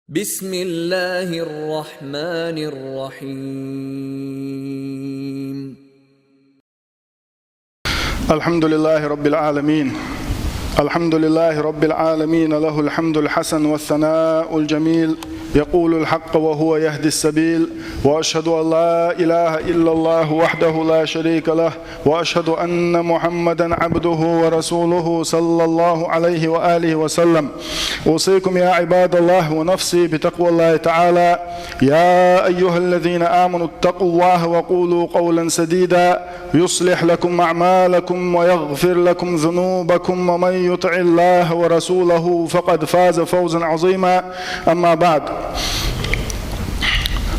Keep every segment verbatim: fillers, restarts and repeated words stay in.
بسم الله الرحمن الرحيم. الحمد لله رب العالمين. الحمد لله رب العالمين، له الحمد الحسن والثناء الجميل، يقول الحق وهو يهدي السبيل، وأشهد أن لا إله إلا الله وحده لا شريك له، وأشهد أن محمدا عبده ورسوله صلى الله عليه وآله وسلم. أوصيكم يا عباد الله ونفسي بتقوى الله تعالى. يا أيها الذين آمنوا اتقوا الله وقولوا قولا سديدا يصلح لكم أعمالكم ويغفر لكم ذنوبكم ومن يطع الله ورسوله فقد فاز فوزا عظيما. أما بعد.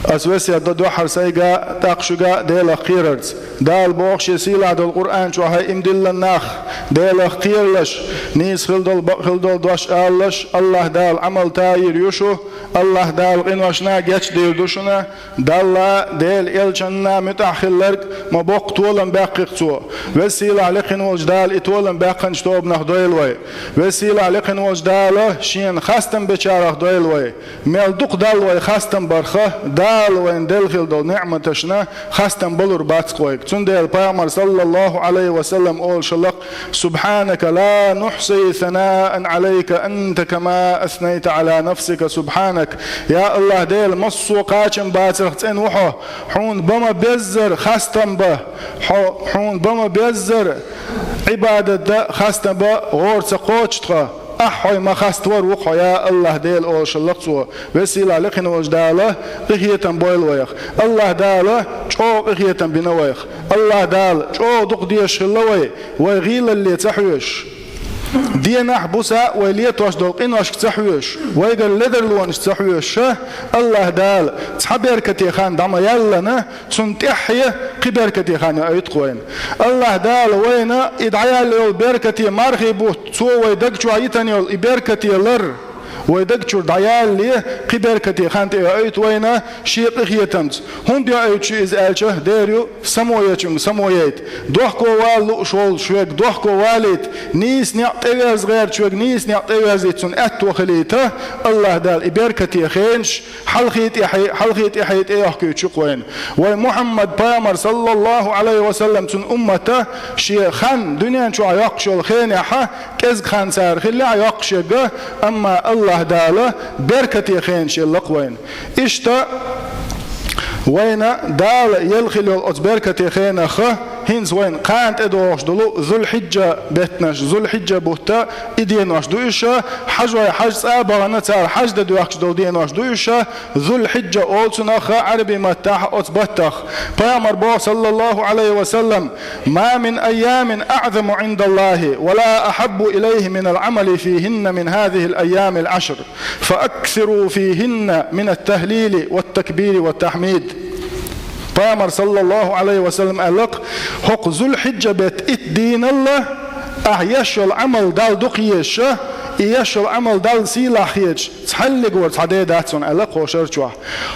Ас весет до дуьххьара сайга, тӀаккха шуьга Делах кхерарца. Дала боху Шен сийлахь долу Къуръан чохь: «Ай, иман диллина нах, Делах кхералаш, нийса хила долу, бакъ хила долу дош алалаш, АллахӀ Дала Ӏамал тайийр ю шу, АллахӀ Дала къиношна гечдийр ду шуна, Далла, Делан элчанна муьтӀахь хилларг ма боккха толам баьккхи-кх цо». Веза-сийлахь лекха хина волчу Дала и толам баьккхинчу тобанах дойла вай. Веза-сийлахь лекха хина волчу Дала Шена хастам бечарах дойла вай. Мел дукха Далла вай хастам барх, Дала вайна делла хила долу неӀматашна хастам балур бац-кх вайга. Цундела Пайхамар, саллаллаху Ӏалайхи ва саллам, олуш хилла-кх: «سبحانك لا نحصي ثناء عليك أنت كما أثنيت على نفسك سبحانك». Я АллахӀ Дела, массо а кхачам бацарх цӀена ву Хьо. Хьуна бан ма беззара хастам бан. Хьо, Хьуна бан ма беззара Ӏибадат дан хастам бан гӀора ца кхочу тхан. Ахь Хьой ма хаставар ву-кх Хьо, я АллахӀ Дела, олуш хилла-кх цо. Веза-сийлахь лекха хина волчу Дала къинхетам бойла вайх. АллахӀ Дала чӀогӀа къинхетам бина вайх. АллахӀ Дала чӀогӀа дукха дезаш хилла вай, вай гӀийлалле ца хьоьжуш. Денахь а, буса а вай летош долу къиношка ца хьоьжуш, вайгара ледарлонаш ца хьоьжуш, АллахӀ Дала цхьа беркате хан дӀа ма яллана, цунна тӀаьххье кхин беркате хан йоуьйту-кх вайна. АллахӀ Дала вайна и дӀаяьлла йолу беркате мархий бутт, Цо вай даг чохь йитина йолу и беркате лар, вай даг чуьра дӀаялале, кхин беркате хан тӀейоуьйту вайна Шен къинхетамца. ХӀунда йоуьйту шу иза аьлча, дера ю, само ечуьнга само яйта. Дохко вала лууш волчу верг дохко валийта, нийса некъ тӀеверза гӀертачу верг нийса некъ тӀеверзийта, цунна аьтто хилийта, АллахӀ Дала и беркате хенаш хьалхе тӀаьхье, хьалхе тӀаьхье тӀейохкуьйтуш ю-кх вайна. Вай Мухьаммад пайхамар, саллаллаху Ӏалайхи ва саллам, цуьнан уммата шен хан дуьнен чохь йоккхуш йолу хенехь, кӀезиг хан цара хиллехь а йоккхуш ерг, амма АллахӀ Дала беркате хенаш елла-кх вайна. Иштта вайна Дала елла хилла йолу оцу беркате хенах, хӀинца вайна кхана тӀедогӀуш долу Зулхьиджа беттанаш, Зулхьиджа бутт, и денош ду уьш, хьажой хьаж цӀа а бахана, цара хьаж дан доьхкуш долу денош ду уьш, Зулхьиджа олу цунах Ӏараби маттахь оцу баттах. Пайхамар боху, саллаллаху Ӏалайхи ва саллам: «ما من أيام أعظم عند الله ولا أحب إليه من العمل فيهن من هذه الأيام العشر». «فأكثروا فيهن من التهليل والتكبير والتحميد». Пайхамар, саллаллаху Ӏалайхи ва саллам, аьлла-кх: «ХӀокху Зулхьиджа беттан итт дийнал ахь еш йолу Ӏамал Далла дукха езаш, и еш йолу Ӏамал Далла сийлахь хеташ, цхьаллиг вара цхьа де дац хьуна», аьлла-кх хӀокху шар чохь.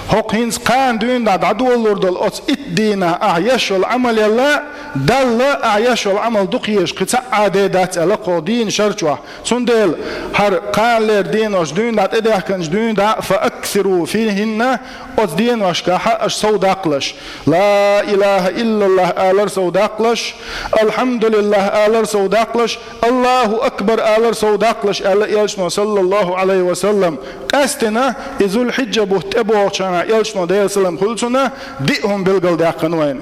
ХӀокху хӀинца кхана дуьйна дӀа дӀадолалур долу оцу итт дийнахь ахь еш йолу Ӏамал елла, Далла ахь еш йолу Ӏамал дукха езаш кхин цхьа а де дац, аьлла-кх хӀокху дийнан шар чохь. Цундела хӀара кханалера денош дуьйна дӀа тӀедаьхкинчу дуьйна дӀа, «فأكثروا فيهن», оцу деношкахь аша сов даккхалаш. «Ла илаха иллаллах» алар сов даккхалаш, «Алхьамдулиллах» алар сов даккхалаш, «Аллаху акбар» алар сов даккхалаш, аьлла элчано, саллаллаху Ӏалайхи ва саллам. Къаьстина и Зулхьиджа бутт тӀебогӀучу хенахь элчано, Делан салам хуьлу цунна, диъ хӀума билгалдаьккхина вайна.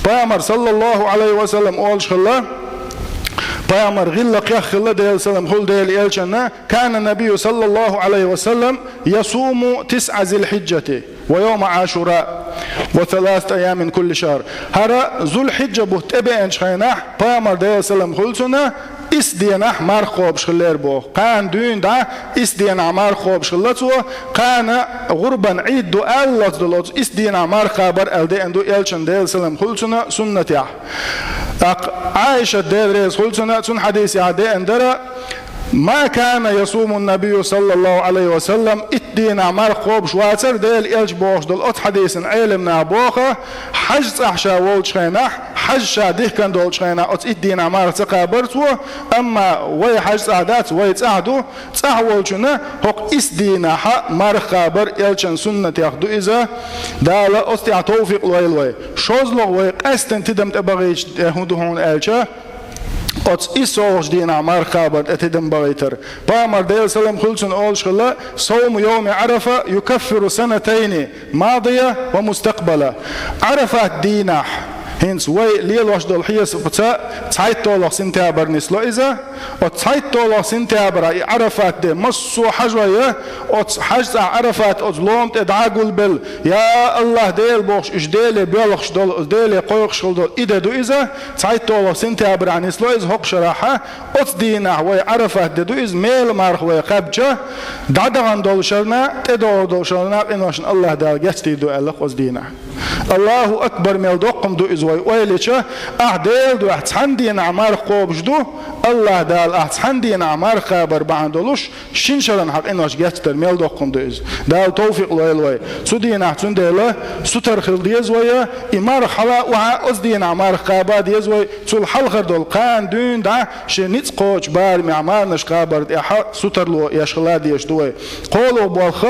Пайхамар, саллаллаху Ӏалайхи ва саллам, олуш хилла, пайхамар гӀиллакхех хилла, Делан салам хуьлу Делан элчанна: «كان النبي صلى الله عليه وسلم يصوم تسع ذي الحجة ويوم عاشوراء وثلاثة أيام من كل شهر». ХӀара Зулхьиджа бутт тӀебеанчу хенахь пайхамар, Делан салам хуьлу цунна, исс денахь марха кхобуш хиллера боху. Кхана дуьйна дӀа исс денахь марха кхобуш хилла цо, кхана гӀурбан Ӏийд ду алалац долу оцу исс денахь марха кхабар аьлла деана ду элчан, Делан салам хуьлу цунна, суннатехь. ТӀаккха Ӏайшат, Дела реза хуьлу цунна, цуьнан хьадисехь деана дара, ما كان يصوم النبي صلى الله عليه وسلم, итт дийнахь марха кхобуш вацара Делан элча бохуш долу оцу хьадисан Ӏеламнаха боху, хьажа цӀахь ша волчу хенахь, хьажа ша дихкина долчу хенахь оцу итт дийнахь марха ца кхабар цо, амма вай хьажа цӀахь дац, вай цӀахь ду, цӀахь волчунна хӀокху исс дийнахь марха кхабар элчан суннатех ду иза, Дала оцу тӀехь товфикъ лойла вай. ШозлагӀа вай къаьстина тидам тӀе бахийча тӀе хӀун ду хьуна аьлча, оцу иссолгӀачу дийнахь марха кхабар тӀе тидам бахийтар. Пайхамар, Делан салам хуьлу цунна, олуш хилла: «صوم يوم عرفة يكفر سنتين ماضية ومستقبلة». Ӏарафат дийнахь, хӀинца вай лелош долу хьесапца цхьайтталгӀа сентябрь нисло иза. Оцу цхьайтталгӀа сентябрь и Ӏарафат де массо а хьажой, оцу хьажа цӀахь Ӏарафат оцу лома тӀе дӀа а гулбелла, я АллахӀ, Дела бохуш, уьш Деле боьлхуш долу, Деле кхойкхуш хила долу и де ду иза. ЦхьайтталгӀа сентябрь нисло иза хӀокху шарахь. Оцу дийнахь вай Ӏарафат де ду иза, мела марха вай кхаьбча, дӀадахана долу шарна, тӀедогӀур долу шарна къиношна АллахӀ Дала гечдийр ду аьлла оцу дийнахь. Аллаху акбар мел доккха ма ду иза вай ойла йича, ахь Делан дуьхьа цхьана дийнахь марха кхобуш ду, АллахӀ Дала ахь цхьана дийнахь марха кхабар бахьана долуш, шина шарна хьан къинош гечдар мел доккха ма ду иза. Дала товфикъ лойла вай. Цу дийнахь цундела сутара хила деза вай, и марха хьала а охьа оцу дийнахь марха кхаба деза вай, цул хьалхара долу кхана дуьйна дӀа шен ницкъ кхочу барамехь марханаш кхабар тӀехь сутарло еш хила дезаш ду вай. КхоалгӀа болх,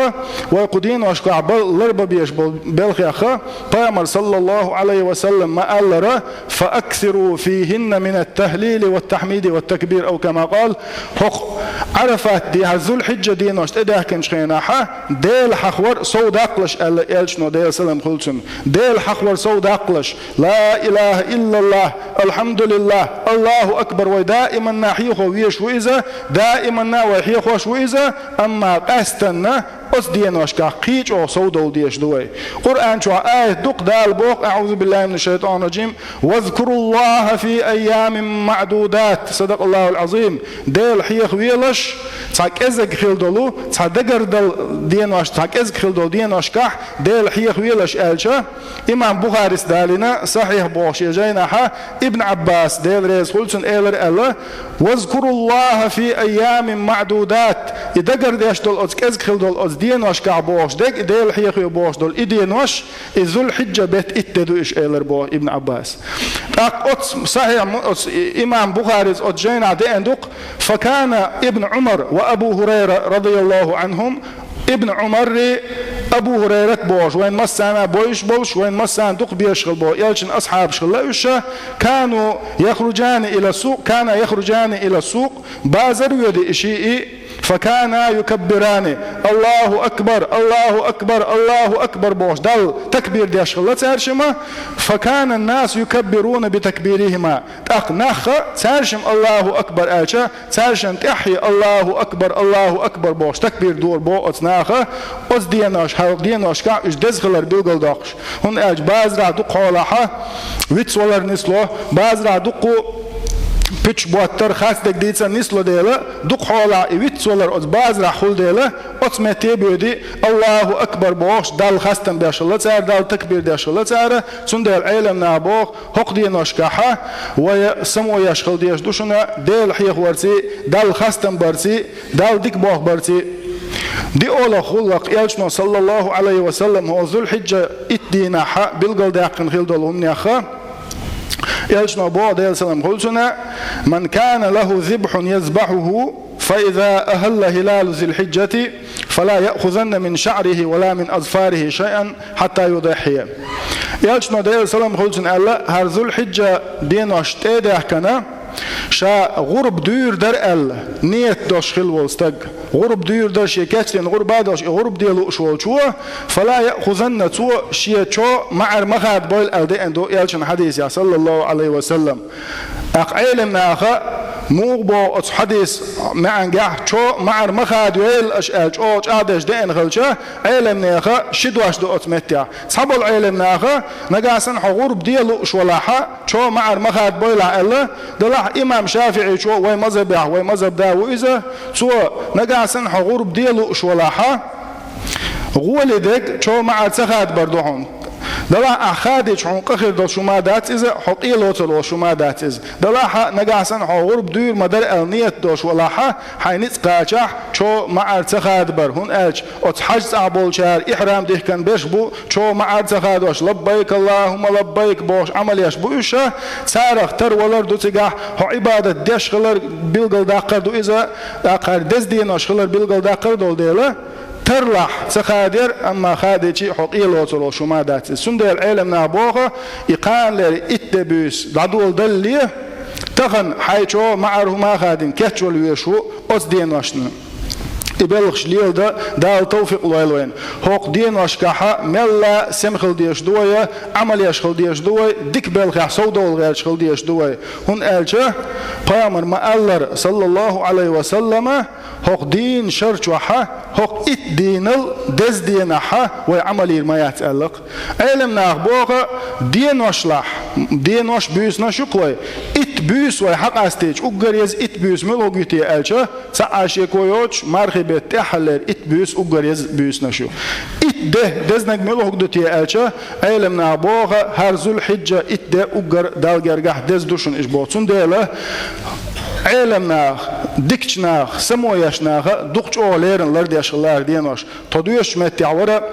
вай кху деношкахь бал-, ларбан безаш болу белхех, Пайхамар, саллаллаху Ӏалайхи ва саллам, ма-аллара: «فأكثروا فيهن من التهليل والتحميد والتكبير», أو كما قال. ХӀокху Ӏарафат де, хӀара Зулхьиджа денош тӀедаьхкинчу хенахь Дела хьахор сов даккхалаш аьлла элчано, Делан салам хуьлу цунна. Дела хьахор сов даккхалаш. Ла илаха иллаллах, алхьамдулиллах, Аллаху акбар, вай даиманна хьехо везаш ву иза, даиманна вай хьехош ву иза, амма къаьстанна оцу деношкахь кхин чӀогӀа сов довла дезаш ду вай. Къуръан чохь аят ду-кх, Дала боху: «أعوذ بالله من الشيطان الرجيم. واذكروا الله في أيام معدودات». صدق الله العظيم. Дела хьехавелаш, цхьа кӀезиг хила долу, цхьа дагардала денош, цхьа кӀезиг хила долу деношкахь Дела хьехавелаш аьлча, имам Бухарис далийна сахьихь бохуш шен жайнахь, Ибн Ӏаббас, Дела реза хуьлу цунна, элира аьлла: «واذكروا الله في أيام معدودات». И дагардеш долу оцу кӀезиг хила долу оцу деношкахь бохуш дерг, и Дела хьехаве бохуш долу и денош, и Зулхьиджа беттан итт де ду уьш, элира боху Ибн Ӏаббас. ТӀаккха оцу сахьихь му-, оцу и-, имам Бухарис оцу жайнахь деана ду-кх: «فكان ابن عمر وأبو هريرة رضي الله عنهم». Ибн Ӏумаррий, Абу ХӀурайрат бохуш, вайн массарна а бовзуш болуш, вайн массарна дукха безаш хила боху элчан асхьабаш хилла уьш, «كانوا يخرجان إلى السوق، كانا يخرجان إلى السوق», базар воьду и шиъ, «فكانا يكبران: الله أكبر، الله أكبر، الله أكبر», бохуш, Далла такбир деш хилла цаьршимма, «فكان الناس يكبرون بتكبيرهما». ТӀаккха нахха цаьршимма «Аллаху акбар» аьлча, цаьршинна тӀаьххье «Аллаху акбар, Аллаху акбар» бохуш такбир дора боху оцу наха, оцу денош, хьалха деношкахь уьш деза хилар билгалдоккхуш. ХӀунда аьлча базарахь дукха хьолахь вицвалар нисло, базарахь дукха пуьчаш боттар, харцдерг дийцар нисло дела, дукха хьолахь и вицвалар оцу базарахь хуьлу дела, оцу метте а боьду, «Аллаху акбар» бохуш, Далла хастам беш хилла цара, Далла такбир деш хилла цара, цундела Ӏеламнаха боху, хӀокху деношкахь вай само еш хила дезаш ду шуна, Дела хьехорций, Далла хастам барций, Далла дика боху барций. ДиъолгӀа гӀуллакх, элчано, саллаллаху Ӏалайхи ва саллам, хӀо Зулхьиджа итт дийнахь билгалдаьккхина хила долу хӀуманех. Элчано боху, Делан салам хуьлу цунна: «من كان له ذبح يذبحه فإذا أهل هلال ذي الحجة فلا يأخذن من شعره ولا من أظفاره شيئا حتى يضحي». Элчано, Делан салам хуьлу цунна, аьлла: хӀара Зулхьиджа денош тӀе а даьхкина, ша гӀурба дуьйр дара аьлла, ниет долуш хила волу стаг, гӀурба дуьйр дара, шен кечдина гӀурба а долуш, и гӀурба де лууш волчо, «فلا يأخذن», цо шен чо маӀар ма хадабойла аьлла деана ду элчан хьадисехь, саллаллаху Ӏалайхи ва саллам. ТӀаккха Ӏеламнаха муха боху оцу хьадис маьӀангехь, чо маӀар ма хадайойла аша аьлла чӀогӀа чӀагӀдеш деана хилча, Ӏеламнеха ши дош ду оцу меттехь. Цхьаболу Ӏеламнаха, нагахь санна хьо гӀурба де лууш валахь, чо маӀар ма хадабойла аьлла, делахь имам ШафиӀичо, вай мазхабехь, вай мазхаб да ву иза, цо, нагахь санна хьо гӀурба де лууш валахь, гӀоли дерг чо маӀар ца хадабар ду хьуна. Далахь ахь хадийча хьуна къа хир долуш хӀума дац иза, хьо къелоцур волуш хӀума дац иза. Далахь а нагахь санна хьо гӀурба дуьйр ма дара аьлла нийят долуш валахь а, хьайн ницкъ кхачахь, чо маӀар ца хадабар, хӀунда аьлча оцу хьаьж цӀахь болчара ихьрам дихкина берш бу, чо маӀар ца хадош, «Лаббайк, Аллахумма лаббайк», бохуш Ӏамал еш бу уьш а, царах тара валар ду цигахь, хьо Ӏибадат деш хилар билгалдаккхар ду иза, тӀаккха хӀара деза денош хилар билгалдаккхар долу дела, тарлахь ца хадаяр, амма хадийча хьо къелоцур волуш хӀума дац иза. Цундела Ӏеламнаха боху, и кханалера итт де буьйса дӀадоладалале, тахана хьайн чо маӀар хӀума а хадийна кечвала везаш ву оцу деношна. И белхаш леладан Дала тавфикъ лойла вайна. ХӀокху деношкахь мелла а сема хила дезаш ду вай, Ӏамал еш хила дезаш ду вай, дика белхехь совдовла гӀерташ хила дезаш ду вай. ХӀунда аьлча Пайхамара ма-аллара, саллаллаху Ӏалайхи ва саллама, хӀокху дийнан шар чохь, хӀокху итт дийнал деза денахь вай Ӏамал йийр ма яц аьлла-кх. Ӏеламнаха боху, деношлахь, денош, буьйсанаш ю-кх вай, итт буьйса вай хьакъастийча, уггар еза итт буьйса муьлхарг ю те аьлча, цхьа а шеко йоцуш, мархи беттан тӀаьххьаллера итт буьйса уггар еза буьйсанаш ю. Итт де дезнарг муьлхарг ду те аьлча, Ӏеламнаха боху, хӀара Зуль-Хьиджа итт де уггар Далла гергахь деза ду шуна уьш боху. Цундела Ӏеламнаха, дикачу наха, самоеш наха дукха чӀогӀа леррина лардеш хилла хӀара денош. Тхо доьшучу меттехь вара,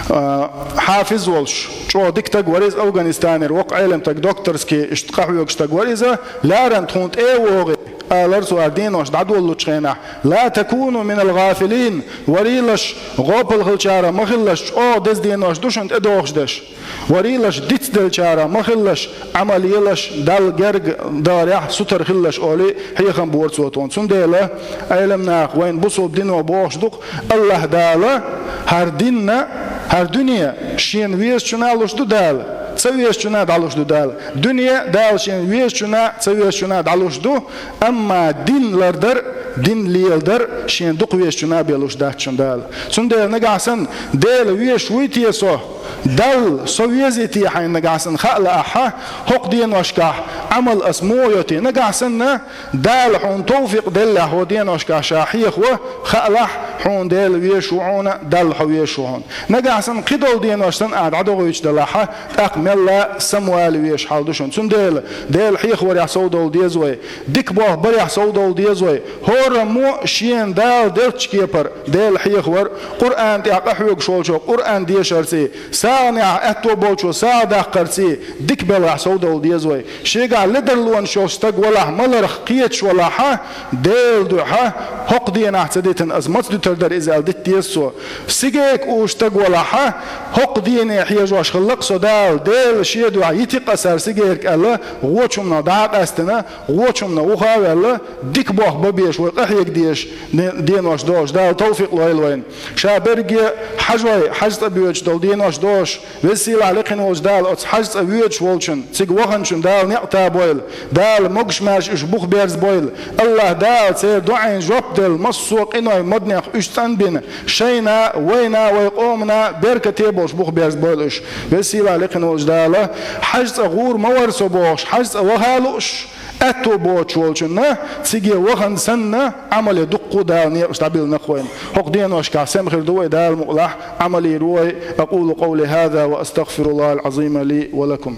а, хьафиз волуш, чӀогӀа дика стаг вара иза, Афганистанера воккха Ӏеламстаг, докторский иштта къахьоьгуш стаг вара иза, леррина тхуна тӀе а вогӀий, алара цо хӀара денош дӀадолалучу хенахь: «Ла такуну минал гӀафилин», варийлаш, гӀопал хиллачарах ма хилалаш, чӀогӀа деза денош ду шуна тӀедогӀуш дерш. Варийлаш, дицделлачарах ма хилалаш, Ӏамал елаш, Далла герга дахарехь сутара хилалаш олий, хьехам бора цо тхуна. Цундела Ӏеламнаха вайна бусалба дино бохуш ду-кх, АллахӀ Дала хӀара дин а, хӀара дуьне шена везачунна луш ду Дала, ца везачунна дӀалуш ду Дала. Дуьне Дала шена везачунна, ца везачунна дӀалуш ду, амма дин лардар, дин леладар шена дукха везачунна бен луш дац шуна Дала. Цундела нагахь санна, Дела везаш вуй те со, Далла со везий те хьайна нагахь санна хаа лаахь, хӀокху деношкахь Ӏамал ас муха йо те, нагахь санна Дала хьуна тавфикъ деллехь хӀокху деношкахь ша хьехаво, хаалахь, хьуна Дела везаш ву хьуна, Далла хьо везаш ву хьуна. Нагахь санна кхидолу денош санна ахьа дӀадохуьйтуш далахь, тӀаккха мелла а самавала везаш хьал ду шуна. Цундела Дела хьехаварехь совдовла деза вай, дика болх барехь совдовла деза вай. ХӀораммо шена Дала деллачу кепара Дела хьехавар, Къуръан тӀехь къахьоьгуш волчо Къуръан дешарций, сагӀанехь аьтто болчо сагӀа даккхарций, дика белхехь совдовла деза вай. Шегахь ледарлонаш йолуш стаг валахь, маларх кхеташ валахь, Делан дуьхьа, хӀокху денахь ца дитина ас маца дуьтур дара иза аьлла дита деза цо. Сигайка уьш стаг валахь, хӀокху дене хьежош хилла-кх со Дала, Дела шен дуьхьа йити-кх ас хӀара сигайка аьлла, вочу хӀуманах дӀа а къаьстина, вочу хӀуманах вуха а ваьлла, дика болх бан безаш вай къахьега дезаш де-, денош догӀуш Дала тавфикъ лойла вайна. Ша берриге хьажой, хьаьж цӀа боьдуш долу денош догӀуш, Веза-Сийлахь лекхина волчу Дала оцу хьаьж цӀа воьдуш волчун, цига ваханчун Дала некъ табойла, Дала могуш-маьрша уьш бух берзабойла. АллахӀ Дала церан доӀина жоп делла, массо а къиной, маднех уьш цӀанбина, шайна, вайна, вай къомана беркате болуш бух берзабойла уьш. Веза-Сийлахь лекхина волчу Дала, хьаьж цӀа гӀур ма вара со бохуш, хьаьж цӀа ваха а лууш, аьтто боцуш волчунна, циге вахана санна, Ӏамале дуккха а Дала некъаш дӀабиллина-кх вайна. ХӀокху деношкахь сема хир ду вай Дала мукъалахь, Ӏамал йийр ву вай. أقول قولي هذا وأستغفر الله العظيم لي ولكم.